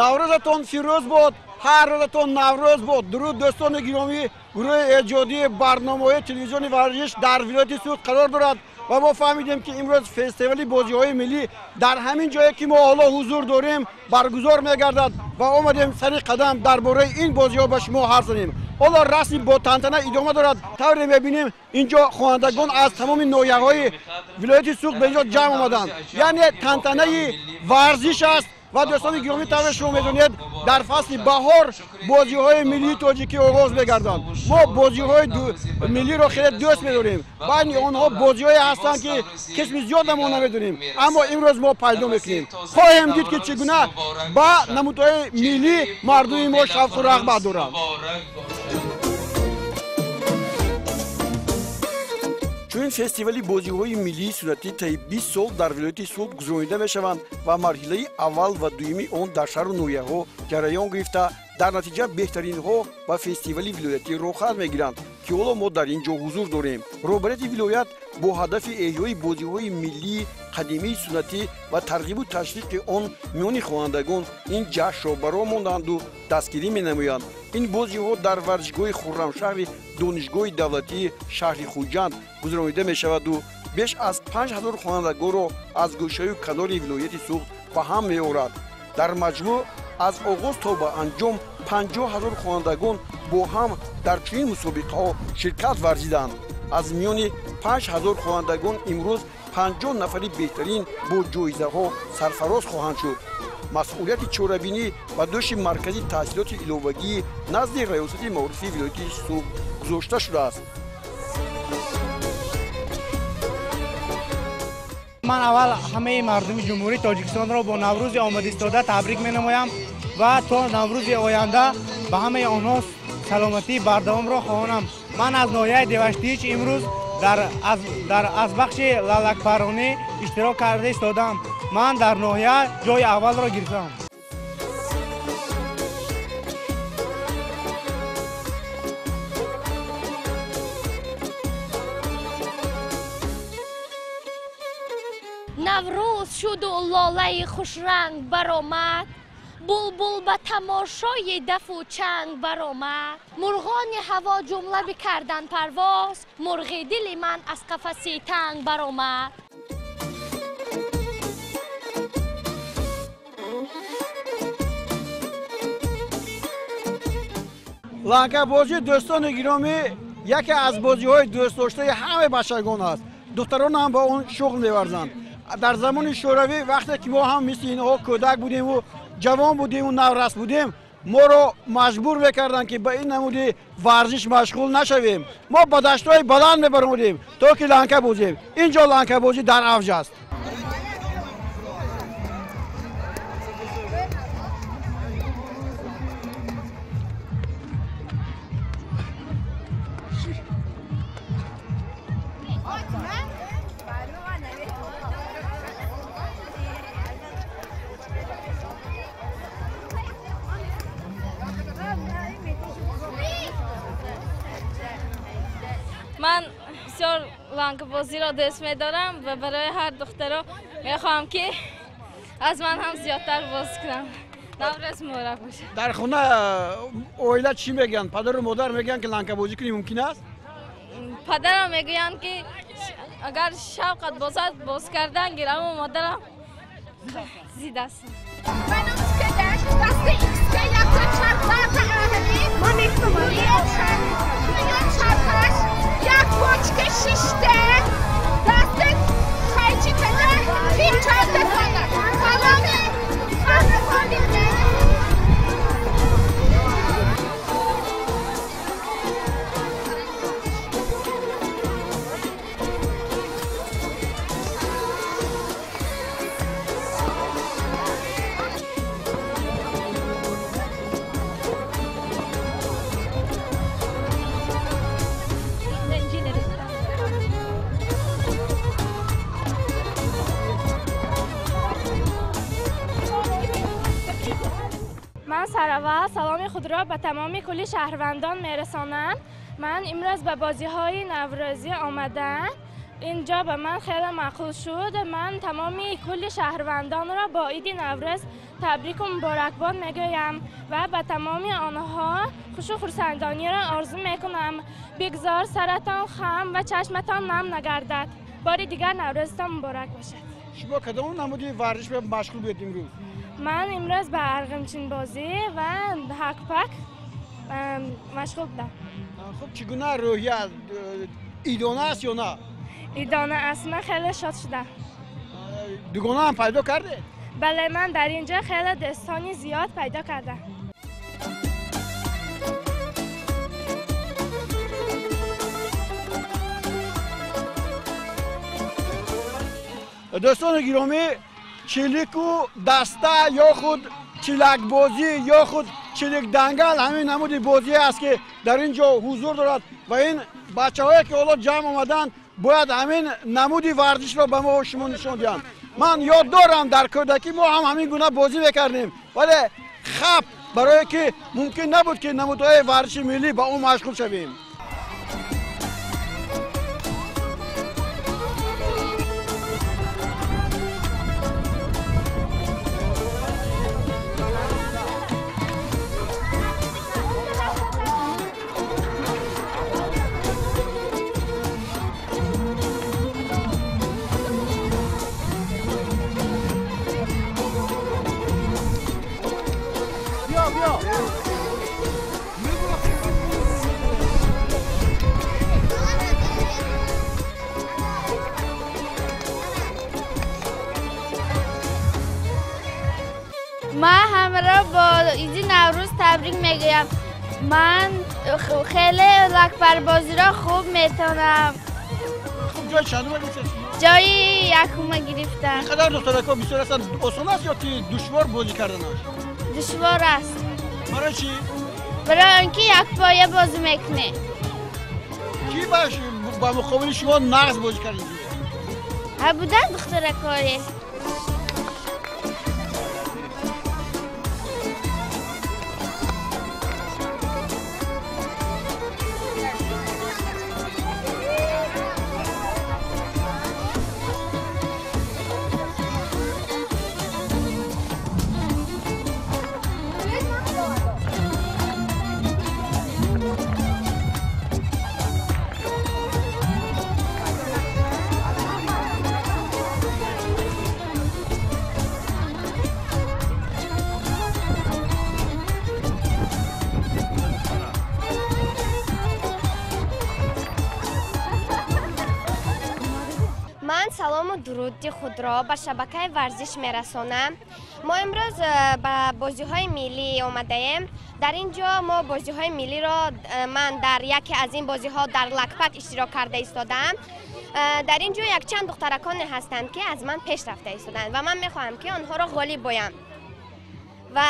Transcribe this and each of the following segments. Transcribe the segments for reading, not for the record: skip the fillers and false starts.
Наврӯзатон фирӯз бод, ҳар рӯзатон Наврӯз бод. Дуруд, дӯстони гиромӣ, гурӯҳи эҷодии барномаҳои телевизиони варзиш дар вилояти Суғд қарор дорад ва мо фаҳмидем, ки имрӯз фестивали бозиҳои миллӣ дар ҳамин ҷое, ки мо ҳоло ҳузур дорем, баргузор мегардад ва омадем сари қадам дар бораи ин бозиҳо ба шумо ҳарф занем. Ҳоло расми бо тантана идома дорад. Тавре мебинем, инҷо хонандагон аз тамоми ноҳияҳои вилояти Суғд ба инҷо ҷамъ омаданд. Яъне тантанаи варзиш аст. Ва дӯстони гиромӣ, тавре шумо медонед, дар фасли баҳор бозиҳои миллии тоҷикӣ оғоз мегарданд. Мо бозиҳои миллиро хеле дӯст медорем. Байни онҳо бозиҳое ҳастанд, ки қисми зиёда мо намедонем, аммо имрӯз мо пайдо мекунем. Хоҳем дид, ки чӣ гуна ба намудҳои миллӣ мардуми мо шавқу рағбат доранд. Чунин фестивали бозиҳои миллии суннатӣ таи 20 сол дар вилояти Суғд гузаронида мешаванд ва марҳилаи аввал ва дуюми он дар шаҳру ноҳияҳо ҷараён гирифта, дар натиҷа беҳтаринҳо ба фестивали вилоятӣ роҳхат мегиранд, ки ҳоло мо дар ин ҷо ҳузур дорем. Роҳбарияти вилоят бо ҳадафи эҳёи бозиҳои миллии қадимии суннатӣ ва тарғибу ташвиқи он миёни хонандагон ин ҷашнро ба роҳ монданду дастгирӣ менамоянд. Ин бозиҳо дар варзишгоҳи Хуррамшаҳри Донишгоҳи давлатии шаҳри Хуҷанд гузаронида мешаваду беш аз 5000 хонандагонро аз гӯшаю канори вилояти Суғд ба ҳам меорад. Дар маҷмӯъ аз оғоз то ба анҷом 50 000 хонандагон бо ҳам дар чунин мусобиқаҳо ширкат варзиданд. Аз миёни 5000 хонандагон имрӯз 50 нафари беҳтарин бо ҷоизаҳо сарфароз хоҳанд шуд. Масъулияти чорабинӣ ба дӯши Маркази таҳсилоти иловагӣ назди Раёсати маорифи вилояти Суғд гузошта шудааст. Ман аввал ҳамаи мардуми Ҷумҳурии Тоҷикистонро бо Наврӯзи омадистода табрик менамоям ва то Наврӯзи оянда ба ҳамаи онҳо саломатии бардавомро хоҳонам. Ман аз ноҳияи Деваштич имрӯз аз бахши лалакпаронӣ иштирок карда истодам. Ман дар ноҳия ҷои аввалро гирифтам. Наврӯз шуду лолаи хушранг баромад, булбул ба тамошои дафу чанг баромад, мурғони ҳаво ҷумла бикардан парвоз, мурғи дили ман аз қафаси танг баромад. Ланкабозӣ, дӯстони гиромӣ, яке аз бозиҳои дӯстдоштаи ҳамаи бачагон аст. Духтарон ҳам ба он шуғл меварзанд. Дар замони Шӯравӣ, вақте ки мо ҳам мисли инҳо кӯдак будему ҷавон будему наврас будем, моро маҷбур мекарданд, ки ба ин намуди варзиш машғул нашавем. Мо ба даштҳои баланд мебаромадем, то ки ланка бозем. Ин ҷо ланкабозӣ дар авҷ аст. Ман бисёр ланкабозиро дӯст медорам ва барои ҳар духтаро мехоҳам, ки аз ман ҳам зиёдтар боз кунам. Наврӯз муборак бошад. Дар хона оила чӣ мегӯянд? Падару модар мегӯянд, ки ланкабозӣ кунӣ мумкин аст? Падарам мегӯянд, ки агар шавқат бошад, боз кардан гир, аммо модарам зид аст. Як бочка шишта, дастат қайчи када, ким чорта сона. Саломи, хамма. Ман сараввал саломи худро ба тамоми кулли шаҳрвандон мерасонам. Ман имрӯз ба бозиҳои наврӯзӣ омадаам. Инҷо ба ман хеле маъқул шуд. Ман тамоми кулли шаҳрвандонро бо иди Наврӯз табрику муборакбод мегӯям ва ба тамоми онҳо хушу хурсандониро орзу мекунам. Бигзор саратон хам ва чашматон нам нагардад. Бори дигар Наврӯзтон муборак бошад. Шумо кадом намуди варзиш ба машғул будед имрӯз? Ман имрӯз ба арғимчинбозӣ ва ҳакпак машғул будам. Хуб, чӣ гуна рӯҳия? Идона аст ё на? Идона аст. Ман хеле шод шудам. Дугона ҳам пайдо кардед? Бале, ман дар ин ҷо хеле дӯстони зиёд пайдо кардам. Дӯстони гиромӣ, чилику даста ё худ чилакбозӣ ё худ чиликдангал ҳамин намуди бозие аст, ки дар ин ҷо ҳузур дорад ва ин бачаҳое, ки ҳоло ҷамъ омаданд, бояд ҳамин намуди варзишро ба мо шумо нишон диҳанд. Ман ёд дорам, дар кӯдакӣ мо ҳам ҳамин гуна бозӣ мекардем, вале хап барое ки мумкин набуд, ки намудҳои варзиши миллӣ ба он машғул шавем. Ман ҳамаро бо иди Наврӯз табрик мегӯям. Ман хеле лакпарбозиро хуб метавонам. Хуб, ҷои чандума гирифтед? Ҷои якума гирифтам. Ин қадар духтаракҳо бисёр ҳастанд, осон аст ё ки душвор бозӣ карданаш? Душвор аст. Барои чӣ? Барои он ки якпоя бозӣ мекунед. Кӣ ба муқобили шумо нағз бозӣ кард инҷо? Ҳа, буданд духтаракҳое. Ман салому дуруди худро ба шабакаи варзиш мерасонам. Мо имрӯз ба бозиҳои миллӣ омадаем. Дар ин ҷо мо бозиҳои миллиро, ман дар яке аз ин бозиҳо дар лакпак иштирок карда истодаам. Дар ин ҷо якчанд духтараконе ҳастанд, ки аз ман пеш рафта истодаанд ва ман мехоҳам, ки онҳоро ғолиб боям. Ва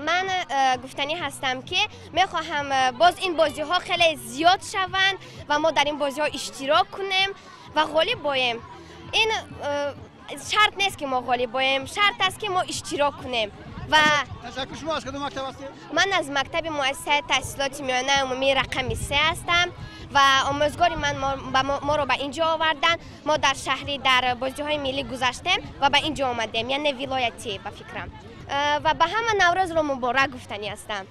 ман гуфтанӣ ҳастам, ки мехоҳам боз ин бозиҳо хеле зиёд шаванд ва мо дар ин бозиҳо иштирок кунем ва ғолиб боем. Ин шарт нест, ки мо ғолиб боем, шарт аст, ки мо иштирок кунем. Ва ташаккур. Шумо аз кадом мактаб ҳастед? Ман аз мактаби муассисаи таҳсилоти миёнаи умумии рақами 3 ҳастам ва омӯзгори ман моро ба ин ҷо оварданд. Мо дар шаҳрӣ дар бозиҳои миллӣ гузаштем ва ба ин ҷо омадем, яъне вилоятӣ ба фикрам. Ва ба ҳама Наврӯзро муборак гуфтанӣ ҳастам.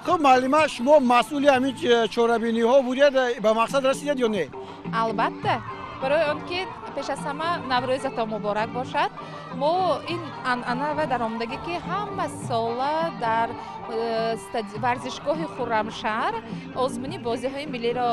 Хуб, муаллима, шумо масъули ҳамин чорабиниҳо будед, ба мақсад расидед ё не? Албатта, барои он ки пеш аз ҳама Наврӯзатон муборак бошад. Мо ин анъана ва даромадагӣ, ки ҳама сола дар варзишгоҳи Хуррамшаҳр озмуни бозиҳои миллиро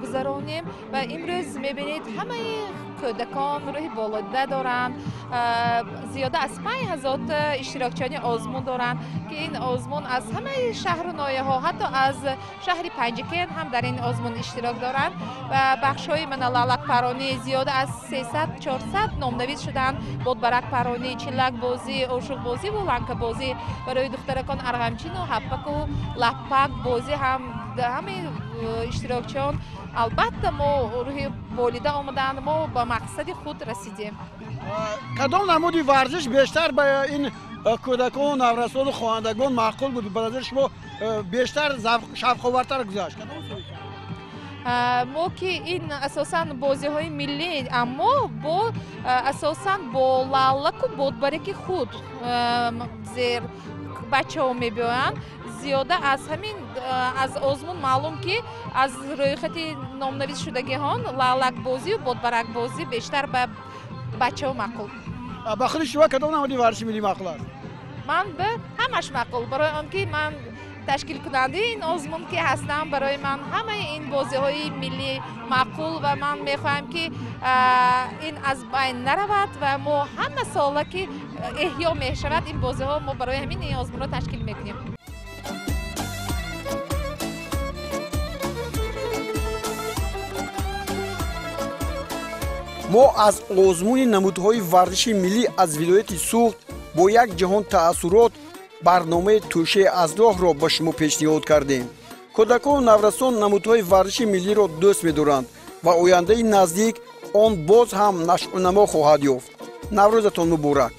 гузаронем ва имрӯз мебинед, ҳамаи Кӯдакон рӯҳи болоида доранд. Зиёда аз 5000 иштирокчиёни озмун доранд, ки ин озмун аз ҳамаи шаҳру ноҳияҳо, ҳатто аз шаҳри Панҷакент ҳам дар ин озмун иштирок доранд ва бахшҳои мана лалакпаронӣ зиёда аз 300-400 номнавис шуданд. Бодбаракпаронӣ, чиллакбозӣ, ошуқбозиву ланкабозӣ, барои духтаракон арғамчину ҳаппаку лаппакбозӣ ҳам ҳамаи иштирокчиён. Албатта, мо рӯҳи болида омаданд, мо ба мақсади худ расидем. Кадом намуди варзиш бештар ба ин кӯдакону наврасону хонандагон маъқул буд? Ба назари шумо бештар шавқовартар гузашт? Мо ки ин асосан бозиҳои миллӣ, аммо бо асосан бо лаллаку бодбараки худ зер бачаҳо мебиёянд. Зиёда аз ҳамин аз озмун маълум, ки аз рӯйхати номнависшудагиҳон лаллакбозию бодбаракбозӣ бештар ба бачаҳо маъқул. Ба худи шумо кадом намуди варзиши миллӣ маъқул аст? Ман ба ҳамаш маъқул, барои он ки ман ташкилкунандаи ин озмун ки ҳастам, барои ман ҳамаи ин бозиҳои миллӣ маъқул ва ман мехоҳам, ки ин аз байн наравад ва мо ҳама сола ки эҳё мешавад ин бозиҳо, мо барои ҳамин ин озмунро ташкил мекунем. Мо аз озмуни намудҳои варзиши миллӣ аз вилояти Суғд бо як ҷаҳон таассурот барномаи тӯшаи аз роҳро ба шумо пешниҳод кардем. Кӯдакону наврасон намудҳои варзиши миллиро дӯст медоранд ва ояндаи наздик он боз ҳам нашъунамо хоҳад ёфт. Наврӯзатон муборак!